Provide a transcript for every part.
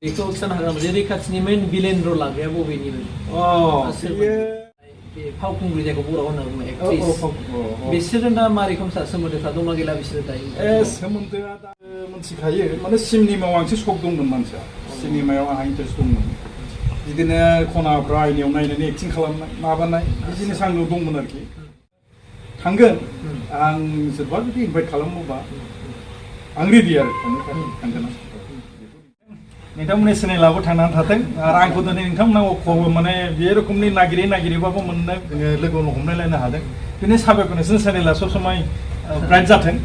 बेखौ खिथानो हागोन नामा रैखाथिनि मेन भिलेन रल लाग्राया बबेनिमोन? बे फावखुंग्रि जायखौ बर'आव होनना बुङो एक्ट्रेस बिसोरजों दा मारै खमसा सोमोन्दोफ्रा दंना गैला बिसोरो दायो? सोमोन्दोआ दा मोनथिखायो माने सिनेमायाव आंसो सक दंमोन मानसिया सिनेमायाव आंहा इन्टारेस्ट दंमोन बिदिनो खनाफ्राव आइनायाव नायनानै एक्टिं खालामनाय माबानाय बिदिनो आंनाव दंमोन आरोखि थांगोन आं सोरबा जुदि इनभाइट खालामोबा आं रेडि आरो थांगोन नोंथांमोननि चेनेलाबो थांनानै थाथों आरो आंखौ दिनै नोंथांमोना माने बे रोखोमनि नागिरबाबो मोननो लोगो हमलायलायनो हादों बेनि साबायखर नोंसोर चेनेला सब समाय ब्राइट जाथों।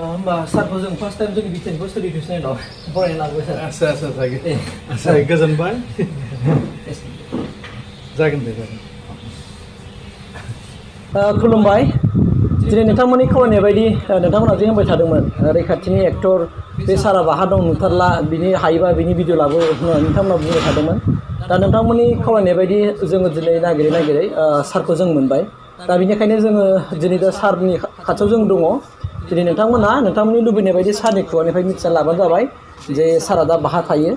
होमबा सारखौ जों फार्स्ट टाइम जोंनि btrinfostudio चेनेलाव बरायना लाबोबाय सार। आच्छा जागोन गोजोनबाय जागोन दे जागोन। खुलुमबाय दिनै नोंथांमोननि खावलायनाय बायदि नोंथांमोना जे होनबाय थादोंमोन रैखाथिनि एक्टर बे सारा बाहा दं नुथारला बिनि हायोबा बिनि भिडिअ लाबो नोंथांमोना बुंबाय थादोंमोन दा नोंथांमोननि खावलायनाय बायदि जोङो दिनै नागिरै सारखौ जों मोनबाय दा बेनिखायनो जोङो दिनै दा सारनि खाथियाव जों दङ दिनै नोंथांमोननि लुबैनाय बायदि सारनि खुगानिफ्राय मिथिना लाबानो जाबाय जे सारा दा बाहा थायो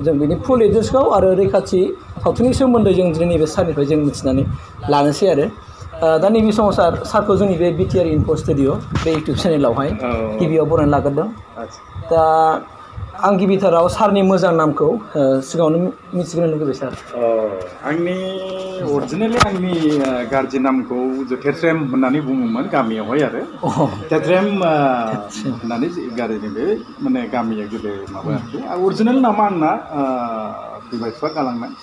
जों बिनि फुल एड्रेसखौ आरो रैखाथि सावथुननि सोमोन्दै जों दिनै नैबे सारनिफ्राय जों मिथिनानै लानोसै आरो दा नैबे समाव सारखौ जोंनि बे btrinfostudio बे इउटुब चेनेलावहाय गिबियाव बरायना लाग्रोदों दा आं गिबिथाराव सारनि मोजां नामखौ सिगाङावनो मिथिग्रोनो लुगैबाय सार। आंनि अरिजिनेलि आंनि गारजि नामखौ थेट्रेम होननानै बुङोमोन गामियावहाय आरो थेट्रेम होननानै गारिनि बे माने गामिया गोदो माबा आरोखि अरिजिनेल नामा आंना बिमा बिफा गालांनाय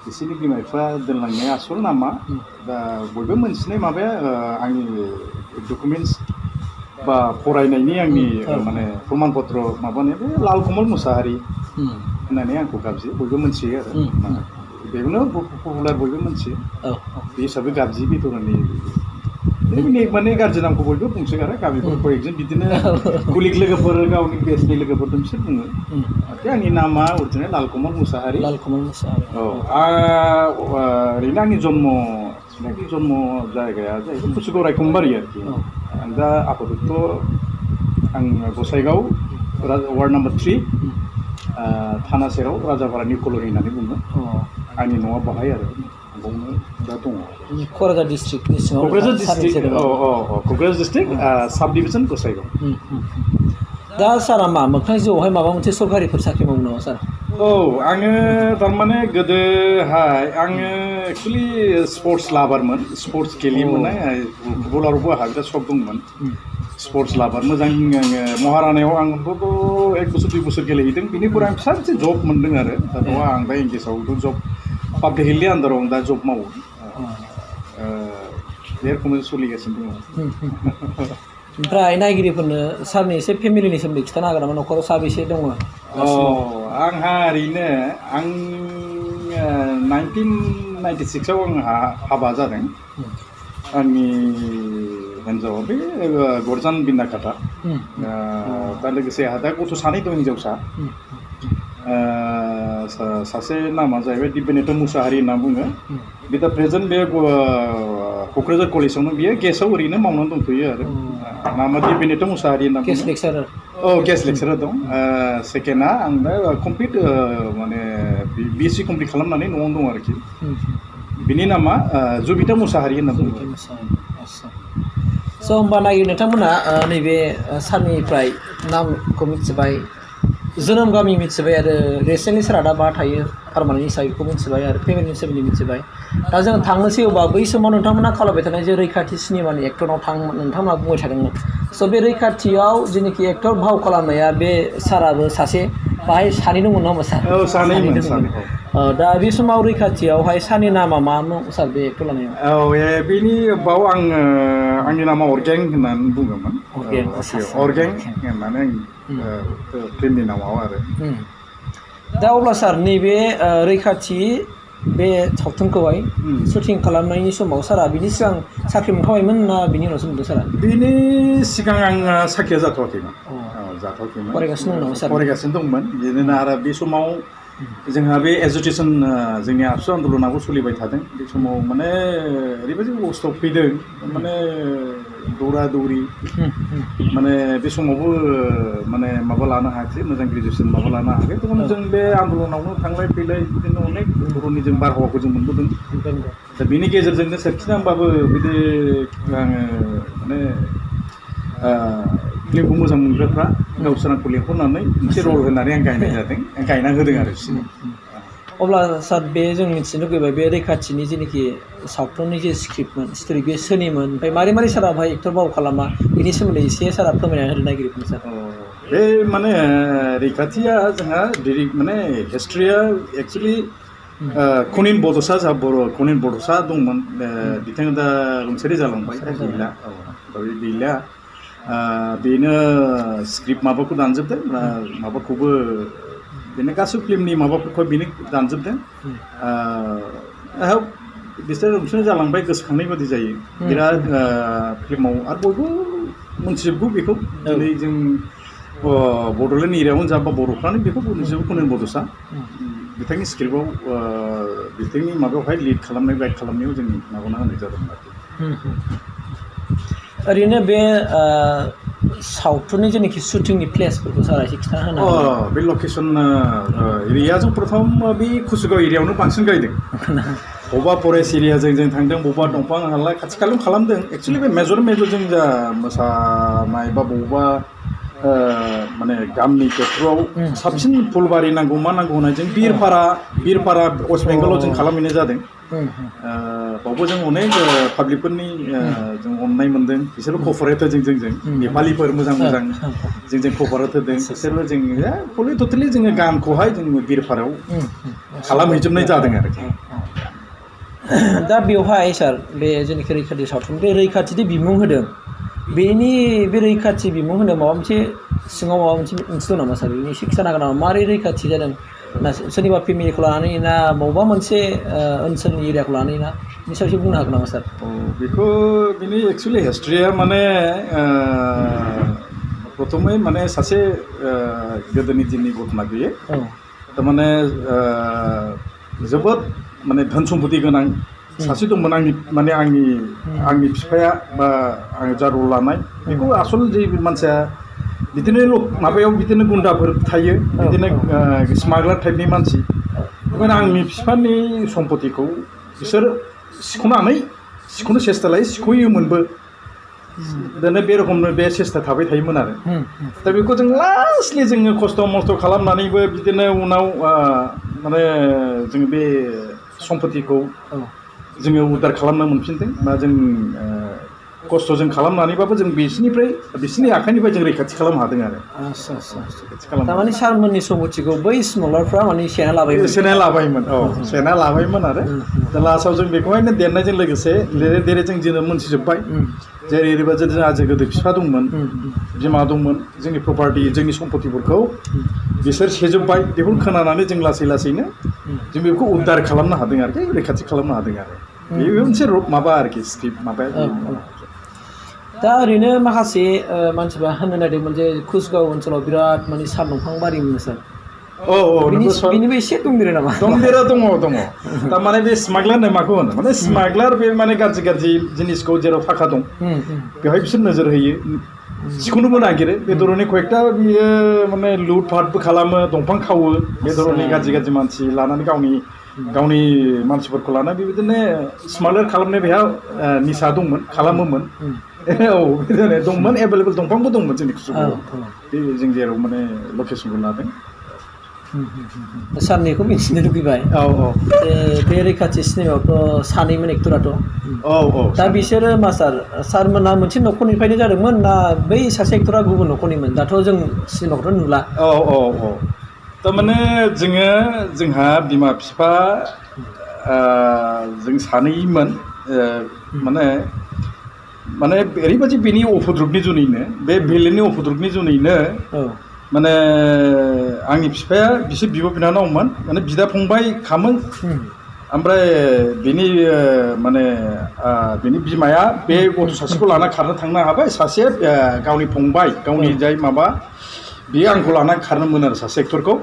बिसोरनि बिमा बिफा दोनलांनाय आसल नामा दा बयबो मोनथिनाय माबाया आंनि डकुमेन्टस बा फरायनायनि आंनि माने प्रमान पत्र माबानाय बे लालकमल मुसाहारि होननानै आंखौ गाबज्रियो बयबो मोनथियो आरो बेखौनो पपुलार बयबो मोनथियो बे हिसाबै गाबज्रियो बिथरानि माने गारजि नामखौ बयबो बुंसोगारो गामिफोर कয়েকজন बिदिनो कुलिग लोगोफोर गावनि बेचनि लोगोफोरजों बिसोर बुङो आंनि नामा अरिजिनेल लालकमल मुसाहारि। औ ओरैनो आंनि जन्म जायगाया जाहैबाय कुसुगाव रायखंबारि आरोखि दा आपातत आं गसाइगाव वार्ड नाम्बार 3 थाना सेराव राजापारा निउ कल'नि होननानै बुङो आंनि न'आ बाहाय आरो बावनो दा दङ क'क्राझार डिस्ट्रिक्टनि सिङाव क'क्राझार डिस्ट्रिक्ट साब डिभिजन गसाइगाव। दा सारा मा मोगथां जिउआवहाय माबा मोनसे सरकारिफोर साख्रि मावो नामा सार? औ आङो थारमाने गोदोहाय आङो एक्सुवेलि स्पर्ट्स लाभारमोन स्पर्ट्स गेलेयोमोन फुटबलावबो आंहा बिराद शक दंमोन स्पर्ट्स लाभार मोजां आङो महारानायाव आंथ' 1 बोसोर 2 बोसोर गेलेहैदों बिनिफ्राय आं फिसा मोनसे जब मोनदों आरो दा बेयाव आं दा इंलिसाव जब पाब्लिक हेल्थनि आन्दाराव आं दा जब मावो बे रोखोमै सोलिगासिनो दङ। ओमफ्राय नायगिरिफोरनो सारनि एसे फेमिलिनि सोमोन्दै खिथानो हागोन नामा न'खराव साबेसे दङ? आंहा ओरैनो आं 1996आव आंहा हाबा जादों आंनि हिन्जावा बे गरजान बिनाकाटा दा लोगोसे आंहा दा गथ' 2 दं हिन्जावसा सासे नामा जाहैबाय दिब्यनेत्र मुसाहारि होनना बुङो बे दा प्रेजेन्ट बे क'क्राझार कलेजावनो बियो गेसाव ओरैनो मावनानै दंथ'यो आरो नामा दिब्यनेत्र मुसाहारि होनना गेस्ट लेक्सारार गेस्ट लेक्सारार दं सेकेन्डआ आं दा कमप्लिट माने BSc कमप्लिट खालामनानै न'आवनो दं आरोखि बिनि नामा जुबिता मुसाहारि होनना बुङो। स' होमबा नायो नोंथांमोना नैबे सारनिफ्राय नामखौ मिथिबाय जोनोम गामि मिथिबाय आरो रिसेन्टलि सारा दा बहा थायो पारमानेन्ट हिसाबै बेखौ मिथिबाय आरो फेमिलिनि सोमोन्दै मिथिबाय दा जों थांनोसै अब्ला बै समाव नोंथांमोना खालामबाय थानाय जे रैखाथि सिनेमानि एक्टरनाव नोंथांमोना बुंबाय थादोंमोन स' बे रैखाथियाव जेनाखि एक्टर भाव खालामनाया बे साराबो सासे बाहाय 2 दंमोन नङा होमबा सार? औ 2 दंमोन। दा बे समाव रैखाथियावहाय सारनि नामा मामोन सार बे एक्टर लानायाव? औ बेनि बाव आङो आंनि नामा अरगें होननानै बुङोमोन अरगें होननानै फिल्मनि नामाव आरो दा अब्ला सार नैबे रैखाथि बे सावथुनखौहाय शुटिं खालामनायनि समाव सारा बिनि सिगां साख्रि मोनखाबायमोन ना बिनि उनावसो मोनदों सारा? बिनि सिगां आंहा साख्रिया जाथ'वाखैमोन फरायगासिनो दंमोन सार? फरायगासिनो दंमोन बिदिनो आरो बे समाव जोंहा बे एजुकेसन जोंनि आबसु आन्दलनाबो सोलिबाय थादों बे समाव माने ओरैबायदि अबस्थायाव फैदों माने दौरा दौरि माने बे समावबो माने माबा लानो हायाखै मोजां ग्रेजुवेसन माबा लानो हायाखै तखन जों बे आन्दलनावनो थांलाय फैलाय बिदिनो अनेक बर'नि जों बारहावाखौ जों मोनबोदों दा बेनि गेजेरजोंनो सोरखिना होमबाबो बिदि आङो माने फिल्मखौ मोजां मोनग्राफ्रा गावसोर आंखौ लेंहरनानै मोनसे रल होनानै आं गायनाय जादों आं गायना होदों आरो बिसोरनो अब्ला सार बे जों मिथिनो लुगैबाय बे रैखाथिनि जेनाखि सावथुननि जे स्क्रिप्टमोन स्ट'रि बे सोरनिमोन ओमफ्राय मारै सारा बेहाय एक्टर बाव खालामा बेनि सोमोन्दै एसे सारा फोरमायना होनो नागिरदों सार बे माने रैखाथिया जोंहा माने हिस्ट्रिया एक्सुवेलि खनिन बड'सा जा बर' खनिन बड'सा दंमोन बिथाङा दा रुंसारि जालांबाय दा गैला बेनो स्क्रिप्ट माबाखौ दानजोबदों माबाखौबो बेनो गासै फिल्मनि माबाफोरखौ बेनो दानजोबदों बिसोर रुंसारि जालांबाय गोसोखांनाय बादि जायो बिराद फिल्माव आरो बयबो मोनथिजोबगौ बेखौ दिनै जों बड'लेण्ड एरियायावनो जा बा बर'फ्रानो बेखौ मोनथिजोबो खनिन बड'सा बिथांनि स्क्रिप्टआव बिथांनि माबायावहाय लिड खालामनाय गाइड खालामनायाव जों माबाना होनाय जादोंमोन आरोखि ओरैनो बे सावथुननि जेनाखि शुटिंनि प्लेसफोरखौ सारा एसे खिन्थाना होनो हागोन बे लकेसन एरियाजों प्रथम बे कुसुगाव एरियायावनो बांसिन गायदों बबेबा फरेस्ट एरियाजों जों थांदों बबेबा दंफां हाला खाथि खालायाव खालामदों एक्सुवेलि बे मेजर जों जा मोसानाय बा बबेबा माने गामिनि खेत्रआव साबसिन फुलबारि नांगौ मा नांगौ होननाय जों बिरपारा वेस्ट बेंगलाव जों खालामहैनाय जादों बावबो जों अनेक पाब्लिकफोरनि जों अननाय मोनदों बिसोरबो कपारेट होदों जोंजों नेपालिफोर मोजां जोंजों कपारेट होदों बिसोरबो जों फुलि टटेलि जोङो गानखौहाय जों बिरपारायाव खालामहैजोबनाय जादों आरोखि दा बेवहाय सार बे जेनाखि रैखाथि सावथुन बे रैखाथि बिमुं होदों बेनि बे रैखाथि बिमुं होनो माबा मोनसे सिङाव माबा मोनसे ओंथि दं नामा सार बेनि एसे खिथानो हागोन नामा मारै रैखाथि जादों ना सोरनिबा फेमिलिखौ लानानै ना बबेबा मोनसे ओनसोलनि एरियाखौ लानानै ना बिनि सायाव एसे बुंनो हागोन नामा सार बेखौ बिनि एक्सुवेलि हिस्ट्रिया माने प्रथमै माने सासे गोदोनि दिननि घटना बेयो थारमाने जोबोद माने धोन सम्पति गोनां सासे दंमोन आंनि बिफाया बा आं जा रल लानाय बेखौ आसल जे मानसिया बिदिनो माबायाव बिदिनो गुन्दाफोर थायो बिदिनो स्मागलार टाइपनि मानसि ओंखायनो आंनि बिफानि सम्पतिखौ बिसोर सिख'नो सेस्था लायो सिख'योमोनबो दाना बे रोखोमनो बे सेस्था थाबाय थायोमोन आरो दा बेखौ जों लास्टलि जोङो खस्थ' मस्थ' खालामनानैबो बिदिनो उनाव माने जों बे सम्पतिखौ जोङो उद्धार खालामनो मोनफिनदों बा जों खस्थ'जों खालामनानैबाबो जों बिसोरनि आखाइनिफ्राय जों रैखाथि खालामनो हादों आरो थारमाने सारमोननि सम्पतिखौ बै स्मगलारफ्रा माने सेना लाबायमोन आरो दा लास्टआव जों बेखौहायनो देरनायजों लोगोसे देरै जों मोनथिजोब्बाय जेरै ओरैबायदि जोंहा गोदो बिफा दंमोन बिमा दंमोन जोंनि प्रपार्टि जोंनि सम्पतिफोरखौ बिसोर सेजोब्बाय बेखौ खोनानानै जों लासैनो जों बेखौ उद्धार खालामनो हादों आरोखि रैखाथि खालामनो हादों आरो बेयो मोनसे माबा आरोखि स्क्रिप्ट माबाया दा ओरैनो माखासे मानसिफ्रा होननो नागिरदोंमोन जे कुसगाव ओनसोलाव बिराद माने साल दंफां बारिमोन सार बेनिबो एसे दंदेरो नामा दङ थारमाने बे स्मागलार होननाय माखौ होनो माने स्मागलार बे माने गाज्रि जिनिसखौ जेराव थाखा दं बेवहाय बिसोर नोजोर होयो सिखौनोबो नागिरो बेदरनि कयेकटा बियो माने लुट फाटबो खालामो दंफां खावो बेदरनि गाज्रि मानसि लानानै गावनि मानसिफोरखौ लानानै बेबायदिनो स्मागलार खालामनाय बेहा निसा दंमोन खालामोमोन बिदिनो दंमोन एभेलेबल दंफांबो दंमोन जोंनि कुसुगाव बे जों जेराव माने लकेसनखौ लादों सारनिखौ मिथिनो लुबैबाय बे रैखाथि सिनेमायावथ' सानैमोन एक्टराथ' दा बिसोरो मा सारमोनहा मोनसे न'खरनिफ्रायनो जादोंमोन ना बै सासे एक्टरा गुबुन न'खरनिमोन दाथ' जों सिनेमाखौथ' नुला थारमाने जोंहा बिमा बिफा जों सानैमोन माने ओरैबायदि बेनि अफद्रुगनि जुनैनो बे भिलेननि अफद्रुगनि जुनैनो माने आंनि बिफाया बिसोर बिब' बिनानावमोन माने बिदा फंबाय खामोन ओमफ्राय बिनि बिमाया बे गथ' सासेखौ लाना खारनो थांनो हाबाय सासे गावनि फंबाय गावनि जाय माबा बियो आंखौ लाना खारनो मोनो आरो सासे एक्टरखौ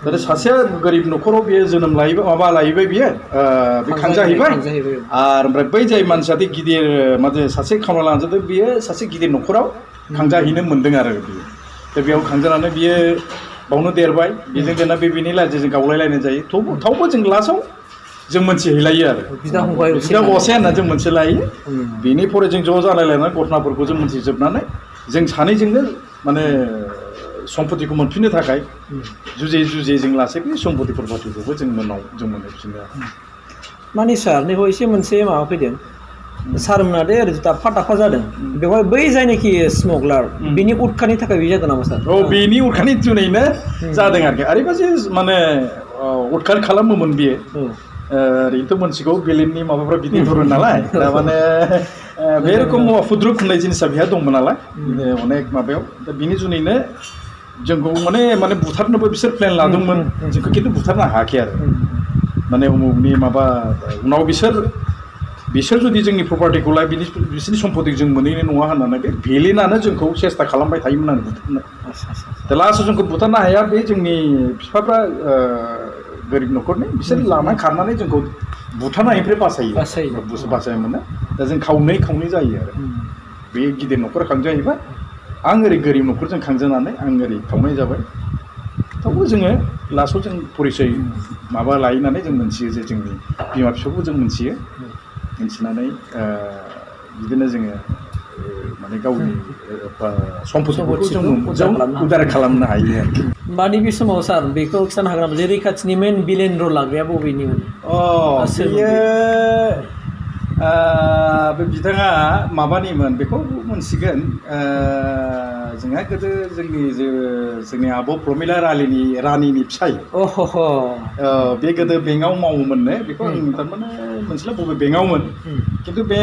दा सासेया गोरिब न'खराव बियो जोनोम लायोबा माबा लायोबाय बियो बे खांजाहैबाय आरो ओमफ्राय बै जाय मानसियादि गिदिर माने सासे खामला लांजादों बियो सासे गिदिर न'खराव खांजाहैनो मोन्दों आरो बियो दा बेयाव खांजानानै बियो बावनो देरबाय बेजों देरना बेनि लाइजों गावलायलायनाय जायो थेवबो जों लास्टआव जों मोनथिहैलायो आरो बिदा असे होनना जों मोनथिलायो बेनि फरे जों ज' जालायलायनानै घटनाफोरखौ जों मोनथिजोबनानै जों सानैजोंनो माने सम्पतिखौ मोनफिननो थाखाय जुजियै जों लासै बे सम्पति प्रपार्टिखौबो जों मोनफिनो आरो माने सार नैबाव एसे मोनसे माबा फैदों सारमोना दे ओरै दाफा दाफा जादों बेवहाय बै जायनाखि स्मगलार बिनि उदखानि थाखाय बे जादों नामा सार बेनि उदखानि जुनैनो जादों आरोखि ओरैबायदि माने उदखान खालामोमोन बियो ओरैनोथ' मोनसिगौ बेलेननि माबाफ्रा बिदि धरो नालाय थारमाने बे रोखोम फुद्रुक होननाय जिनिसा बेहा दंमोन नालाय अनेक माबायाव दा बिनि जुनैनो जोंखौ माने बुथारनोबो बिसोर प्लेन लादोंमोन जोंखौ खिन्थु बुथारनो हायाखै आरो माने उमुगनि माबा उनाव बिसोर जुदि जोंनि प्रपार्टिखौलाय बिसोरनि सम्पतिखौ जों मोनहैनाय नङा होननानै बे भेलेनानो जोंखौ सेस्था खालामबाय थायोमोन आरो बुथारनो दा लास्टआव जोंखौ बुथारनो हाया बे जोंनि बिफाफ्रा गोरिब न'खरनि बिसोर लानानै खारनानै जोंखौ बुथारनायनिफ्राय बासायोमोन दा जों खावनै जायो आरो बे गिदिर न'खर खांजाहैबाय आं ओरै गोरिब न'खरजों खांजानानै आं ओरै खावनाय जाबाय थेवबो जोङो लास्टआव जों परिचय माबा लायनानै जों मोनथियो जे जोंनि बिमा बिफाखौ जों मिथिनानै बिदिनो जोङो माने गावनि सम्पतिफोरखौ जों उदार खालामनो हायो आरोखि माने बे समाव सार बेखौ खिथानो हागोन नामा जे रैखाथिनि मेन भिलेन रल लाग्राया बबेनिमोन बेयो बे बिथाङा माबानिमोन बेखौ मोनसिगोन जोंहा गोदो जोंनि आब' प्रमिला रानिनि फिसाय बे गोदो बेंकआव मावोमोननो बेखौ आं थारमाने मोनसेला बबे बेंकआवमोन खिन्थु बे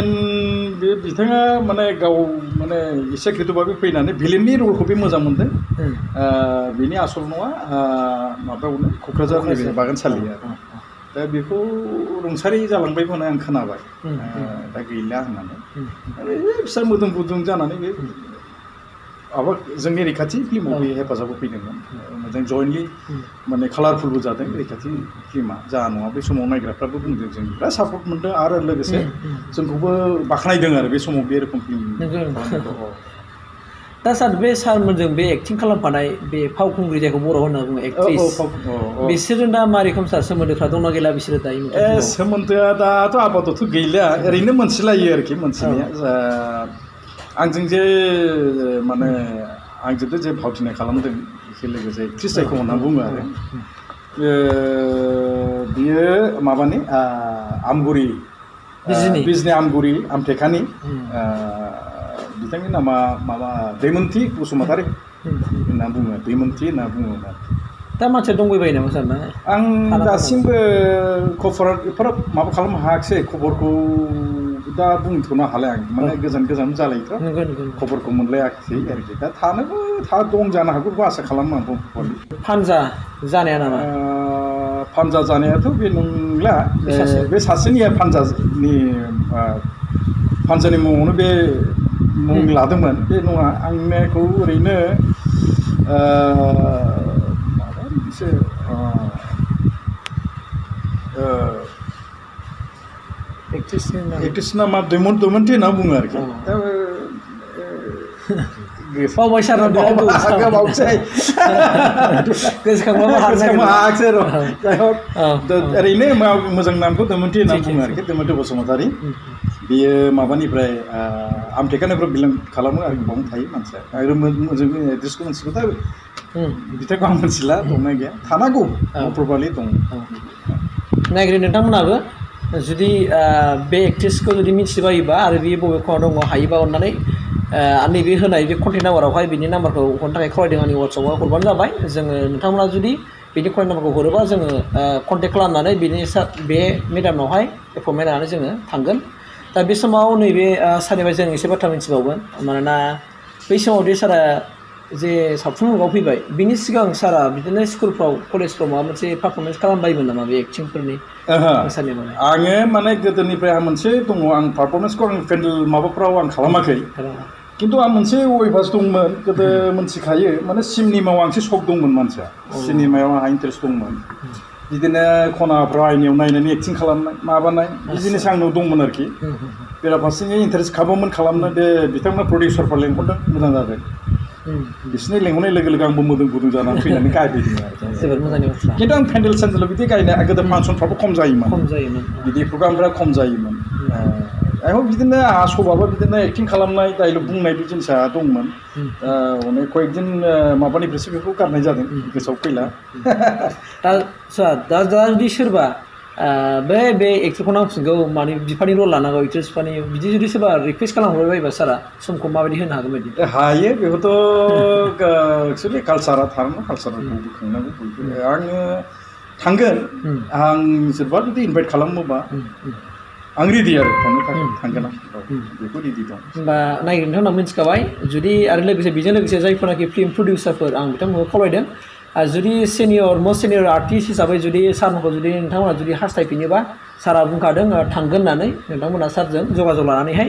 बिथाङा माने गाव माने एसे गोदोबाबो फैनानै भिलेननि रलखौ बे मोजां मोनदों बेनि आसल नङा माबायावनो क'क्राझार नैबे बागानसालिया दा बेखौ रुंसारि जालांबायबो होननानै आं खोनाबाय दा गैला होननानै फिसा मोदोम गुदुं जानानै बे माबा जोंनि रैखाथि फिल्माव बे हेफाजाब होफैदोंमोन मोजां जयेन्टलि माने कालारफुलबो जादों रैखाथि फिल्मा जा नङा बे समाव नायग्राफ्राबो बुंदों जों बिराद सापर्ट मोनदों आरो लोगोसे जोंखौबो बाख्नायदों आरो बे समाव बे रोखोम फिल्म दा सार बे सारमोनजों बे एक्टिं खालामफानाय बे फावखुंग्रि जायखौ बर' होनना बुङो एक्ट्रिस बिसोरजों दा मारोखोम सार सोमोन्दोफ्रा दंना गैला बिसोरो दायो सोमोन्दोआ दाथ' आपातत' गैला ओरैनो मोनथिलायो आरोखि मोनथिनाया आंजों जे माने आंजोंथ' जे फावथिनाय खालामदों एसे लोगोसे एक्ट्रिस जायखौ होनना बुङो आरो बियो माबानि आमगुरि बिजनि आमगुरि आमथेखानि बिथांनि नामा माबा दैमन्थि बसुमतारी होनना बुङो दैमन्थि होनना बुङो दा मानसिया दंबायबायो नामा सार ना आं दासिमबो खबर एफाराब माबा खालामनो हायाखिसै खबरखौ दा बुंथ'नो हालाय आं माने गोजान जालायथ' खबरखौ मोनलायाखिसै आरोखि दा दं जानो हागौ बेखौ आसा खालामो आं फानजा जानाया नामा फानजा जानायाथ' बे नंला बे सासेनिया फानजानि मुङावनो बे मुं लादोंमोन बे नङा आंनिखौ ओरैनो माबा मोनसे एक्ट्रिसना मा दैमन्थि होनना बुङो आरोखि बावबाय सार ओरैनो मोजां नामखौ दैमन्थि होनना बुङो आरोखि दैमन्थि बसुमतारी बेयो माबानिफ्राय आमथेखानिफ्राय बिलं खालामो आरो बावनो थायो मानसिया आरो मोजां एड्रेसखौ मोनसिगौ दा बिथांखौ आं मोनथिला दंना गैया थानांगौ प्रपारलि दं नायग्रो नोंथांमोनाबो जुदि बे एक्ट्रिसखौ जुदि मिथिबायोबा आरो बेयो बबे खनाव दङ हायोबा अननानै नैबे होनाय बे कन्टेक्ट नाम्बारावहाय बिनि नाम्बारखौ हरनो थाखाय खावलायदों आंनि वाट्सआपआव हरबानो जाबाय जोङो नोंथांमोना जुदि बिनि कन्टेक्ट नाम्बारखौ हरोबा जोङो कन्टेक्ट खालामनानै बे मेडामनावहाय एपइन्टमेन्ट लानानै जोङो थांगोन दा बे समाव नैबे सारनिफ्राय जों एसे बाथ्रा मिथिबावगोन मानोना बै समावदि सारा जे सावथुन मुलुगाव फैबाय बिनि सिगां सारा बिदिनो स्कुलफ्राव कलेजफ्राव माबा मोनसे पारफरमेन्स खालामबायोमोन नामा बे एक्टिंफोरनि आङो माने गोदोनिफ्राय आं मोनसे दङ आं पारफरमेन्सखौ आं पेन्डेल माबाफ्राव आं खालामाखै खिन्थु आं मोनसे अयभास दंमोन गोदो मोनथिखायो माने सिनेमायाव आं एसे सक दंमोन मानसिया सिनेमायाव आंहा इन्टारेस्ट दंमोन बिदिनो खनाफ्राव आइनायाव नायनानै एक्टिं खालामनाय माबानाय बे जिनिस आंनाव दंमोन आरोखि बेराफारसेथिं इन्टारेस्ट खाबोमोन खालामनो दे बिथांमोना प्रडिउसारफ्रा लेंहरदों मोजां जादों बिसोरनि लेंहरनाय लोगो लोगो आंबो मोदोम गुदुं जानानै फैनानै गायफैदों आरो जोबोद मोजांनि बाथ्रा खिन्थु आं पेन्डेल सेन्डेलाव बिदि गायनाय गोदो फांसनफ्राबो खम जायोमोन बिदि प्रग्रामफ्रा खम जायोमोन आंबो बिदिनो आंहा सबाबो बिदिनो एक्टिं खालामनाय डाइलग बुंनाय बे जिनिसा दंमोन अनेक कয়েকদিন माबानिफ्रायसो बेखौ गारनाय जादों गोसोआव फैला दा जुदि सोरबा बे एक्टरखौ नांफिनगौ माने बिफानि रल लानांगौ एक्ट्रेस बिफानि बिदि जुदि सोरबा रिकुवेस्ट खालामहरबाय बायबा सारा समखौ माबायदि होनो हागोन बायदि हायो बेखौथ' एक्चुवेलि कालसारा थानांगौ कालसारखौ बोखांनांगौ बयबो आङो थांगोन आं सोरबा जुदि इनभाइट खालामोबा आं रेडि आरो थांनो थाखाय थांगोन आं बेखौ रेडि दं होमबा नायगिरिनि नोंथांमोना मिथिखाबाय जुदि आरो लोगोसे बेजों लोगोसे जायफोरनाखि फिल्म प्रडिउसारफोर आं बिथांमोनखौ खावलायदों जुदि मोस्ट सिनियर आर्टिस्ट हिसाबै जुदि सारमोनखौ जुदि नोंथांमोना जुदि हास्थायफिनोबा सारा बुंखादों थांगोन होननानै नोंथांमोना सारजों जगाजग लानानैहाय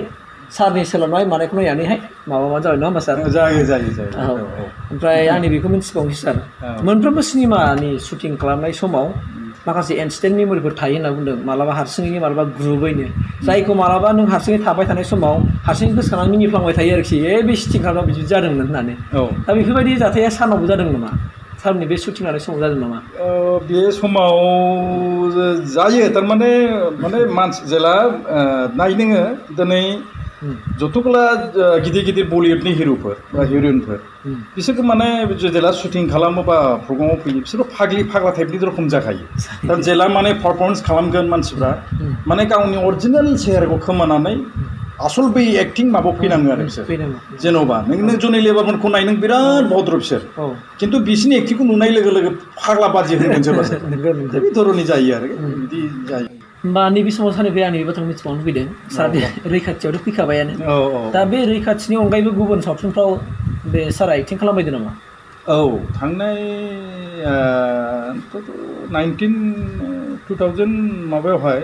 सारनि सोलाबनाय मानायखौ नायनानैहाय माबा जाबाय नङा होमबा सार जायो ओमफ्राय आंनि बेखौ मिथिबावनोसै सार मोनफ्रोमबो सिनेमानि शुटिं खालामनाय समाव माखासे इन्सिडेन्ट मेम'रिफोर थायो होनना बुंदों मालाबा हारसिङैनो मालाबा ग्रुपैनो जायखौ मालाबा नों हारसिङै थाबाय थानाय समाव हारसिङै गोसोखांनानै मिनिफ्लांबाय थायो आरोखि बे शुटिं खालामनायाव बिदि जादोंमोन होननानै दा बेफोरबायदि जाथाया सारनावबो जादों नामा सारनि बे शुटिं लानाय समाव जादों नामा बे समाव जायो थारमाने मानसि जेला नाय नोङो दिनै जतगुला गिदिर गिदिर बलिउडनि हिर'फोर बा हिर'इनफोर बिसोरखौ माने जेला शुटिं खालामो बा प्रग्रामाव फैयो बिसोरबो फाग्ला टाइपनि रखम जाखायो दा जेला माने पारफरमेन्स खालामगोन मानसिफ्रा माने गावनि अरिजिनेल सेहेराखौ खोमानानै आसल बै एक्टिं माबायाव फैनाङो आरो बिसोर जेन'बा नों जनि लेबारमोनखौ नाय नों बिराद भद्र बिसोर खिन्थु बिसोरनि एक्टिंखौ नुनाय लोगो लोगो फाग्ला बाजि होनगोन सोरबा सोरबा बे धरननि जायो आरो बिदि जायो होमबा नैबे समाव सारनिफ्राय आं नैबे बाथ्राखौ मिथिबावनो फैदों सार रैखाथियावथ' फैखाबायानो दा बे रैखाथिनि अनगायैबो गुबुन सावथुनफ्राव बे सारा एक्टिं खालामबायदों नामा थांनाय 2000 माबायावहाय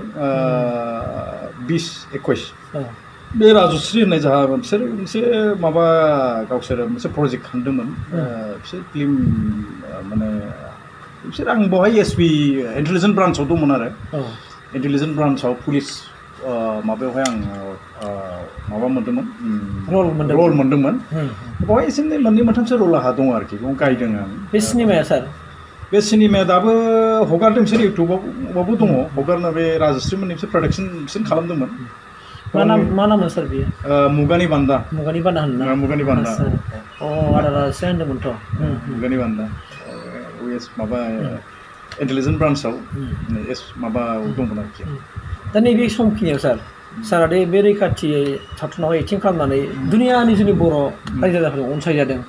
20-21 बे राजश्री होननाय जाहा बिसोर मोनसे माबा गावसोर मोनसे प्रजेक्ट खालामदोंमोन बिसोर फिल्म माने बिसोर आं बेवहाय एसपि इन्टेलिजेन्स ब्रान्चआव दंमोन आरो इन्टेलिजेन्स ब्रान्चआव पुलिस माबायावहाय आं माबा मोन्दोंमोन रल मोन्दोंमोन बेवहाय एसे मोननै मोनथामसो रल आहा दं आरोखि बेयाव गायदों आं बे सिनेमाया सार बे सिनेमाया दाबो हगारदों बिसोर इउटुबावबो दङ हगारनो बे राजश्री मोननि बिसोर प्रडाक्सन बिसोर खालामदोंमोन मा नाममोन सार बेयो मुगानि बान्दा होनना मुगानि बान्दा आदारासो होनदोंमोनथ' मुगानि बान्दा माबा इन्टेलिजेन्स ब्रान्चआव माबा दंमोन आरोखि दा नैबे समखिनियाव सारा दे बे रैखाथि सावथुनाव एक्टिं खालामनानै दुनियानि जोंनि बर' रायजो राजाफोरजों अनसायजादों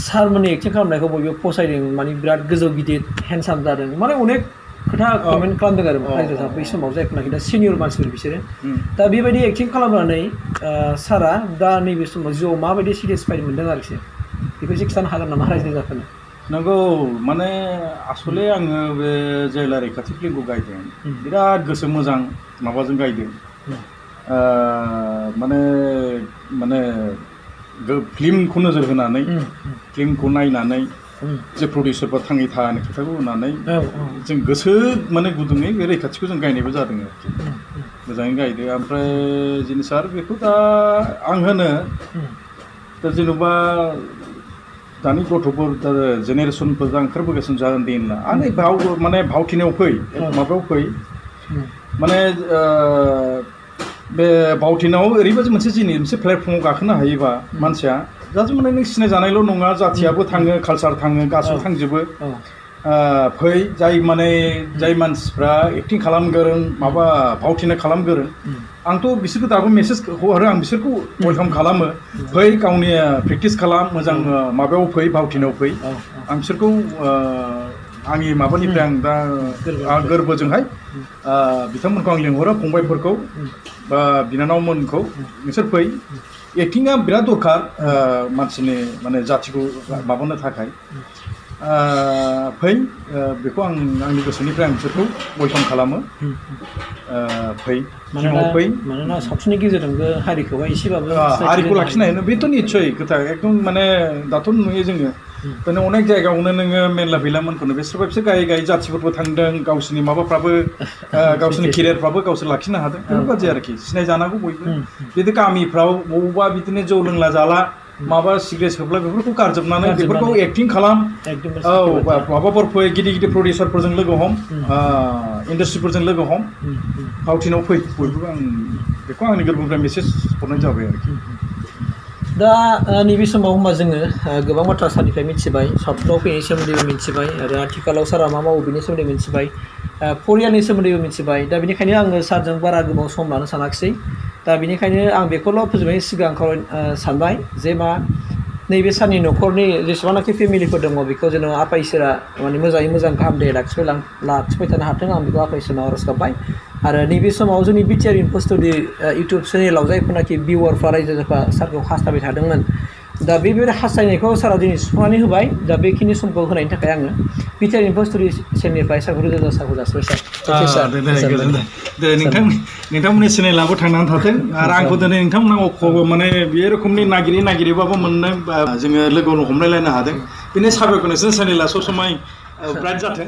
सारमोननि एक्टिं खालामनायखौ बयबो फसायदों माने बिराद गोजौ गिदिर हेन्डसाम जादों माने अनेक खोथा कमेन्ट खालामदों आरो रायजो राजा बै समाव जायफोरनाखि दा सिनियर मानसिफोर बिसोरो दा बेबायदि एक्टिं खालामनानै सारा दा नैबे समाव जिउआव माबायदि सेटिसफाइड मोनदों आरोखि बेखौ एसे खिथानो हागोन नामा रायजो राजाफोरनो नंगौ माने आसले आङो बे जेला रैखाथि फिल्मखौ गायदों बिराद गोसो मोजां माबाजों गायदों माने फिल्मखौ नोजोर होनानै फिल्मखौ नायनानै जे प्रडिउसारफ्रा थाङै थानो खोथाखौ होनानै जों गोसो माने गुदुङै बे रैखाथिखौ जों गायनायबो जादों आरोखि मोजाङै गायदों ओमफ्राय जिनिसा आरो बेखौ दा आं होनो दा जेन'बा दानि गथ'फोर दा जेनेरेसनफोर दा ओंखारबोगासिनो जागोन दे होनला आं माने भावथिनायाव फै माबायाव फै माने बे भावथिनाव ओरैबायदि मोनसे जिनिस मोनसे प्लेटफर्माव गाखोनो हायोबा मानसिया जास्ट माने नों सिनायजानायल' नङा जाथियाबो थाङो कालसार थाङो गासिबो थांजोबो फै जाय मानसिफ्रा एक्टिं खालामगोरों माबा भावथिना खालामगोरों आंथ' बिसोरखौ दाबो मेसेज हरो आं बिसोरखौ वेलकाम खालामो फै गावनि प्रेक्टिस खालाम मोजां माबायाव फै भावथिनायाव फै आं बिसोरखौ आंनि माबानिफ्राय आं दा गोरबोजोंहाय बिथांमोनखौ आं लिंहरो फंबायफोरखौ बा बिनानावमोनखौ नोंसोर फै एक्टिंआ बिराद दरखार मानसिनि माने जाथिखौ माबानो थाखाय फै बेखौ आंनि गोसोनिफ्राय आं बिसोरखौ वेलकाम खालामो फै टिमाव फै मानोना सावथुननि गेजेरजोंबो हारिखौहाय एसेबाबो हारिखौ लाखिनो हायो बेथ' निस्सय खोथा एकदम माने दाथ' नुयो जोङो दिनै अनेक जायगायावनो नोङो मेरला फैलामोनखौनो सोरबा बिसोर गायै गायै जाथिफोरबो थांदों गावसोरनि माबाफ्राबो गावसोरनि केरियारफ्राबो गावसोर लाखिनो हादों बेफोरबायदि आरोखि सिनायजानांगौ बयबो बिदि गामिफ्राव बबेबा बिदिनो जौ लोंला जाला माबा सिगारेट सोबला बेफोरखौ गारजोबनानै बेफोरखौ एक्टिं खालाम औ माबाफोर फै गिदिर गिदिर प्रडिउसारफोरजों लोगो हम इन्डास्ट्रिफोरजों लोगो हम फावथिनाव फै बयबो आं बेखौ आंनि गोरबोनिफ्राय मेसेज हरनाय जाबाय आरोखि दा नैबे समाव होमबा जोङो गोबां बाथ्रा सारनिफ्राय मिथिबाय सावथुनाव फैनायनि सोमोन्दैबो मिथिबाय आरो आथिखालाव सारा मा मावो बेनि सोमोन्दै मिथिबाय फरियालनि सोमोन्दैबो मिथिबाय दा बेनिखायनो आङो सारजों बारा गोबाव सम लानो सानाखिसै दा बेनिखायनो आं बेखौल' फोजोबनायनि सिगां सानबाय जे मा नैबे सारनि न'खरनि जेसेबांनाखि फेमिलिफोर दङ बेखौ जेन' आफा इसोरा माने मोजाङै मोजां गाहाम दे लाखिबाय थानो हाथों आं बेखौ आफा इसोरनाव आर'ज गाबबाय आरो नैबे समाव जोंनि btrinfostudio इउटुब चेनेलाव जायफोरनाखि भिउवारफ्रा रायजो राजाफ्रा सारखौ हास्थायबाय थादोंमोन दा बेबायदि हास्थायनायखौ सारा दिनै सुफुंनानै होबाय दा बेखिनि समखौ होनायनि थाखाय आङो btrinfostudio चेनेलनिफ्राय सारखौ रोजा रोजा सारखौ जासिबाय सार दे नोंथांमोननि चेनेलाबो थांनानै थाथों आरो आंखौ दिनै नोंथांमोना माने बे रोखोमनि नागिरैबाबो मोननो जोङो लोगो हमलायलायनो हादों बेनि साबायखर नोंसोरनि चेनेला सब समाय ब्राइट जाथों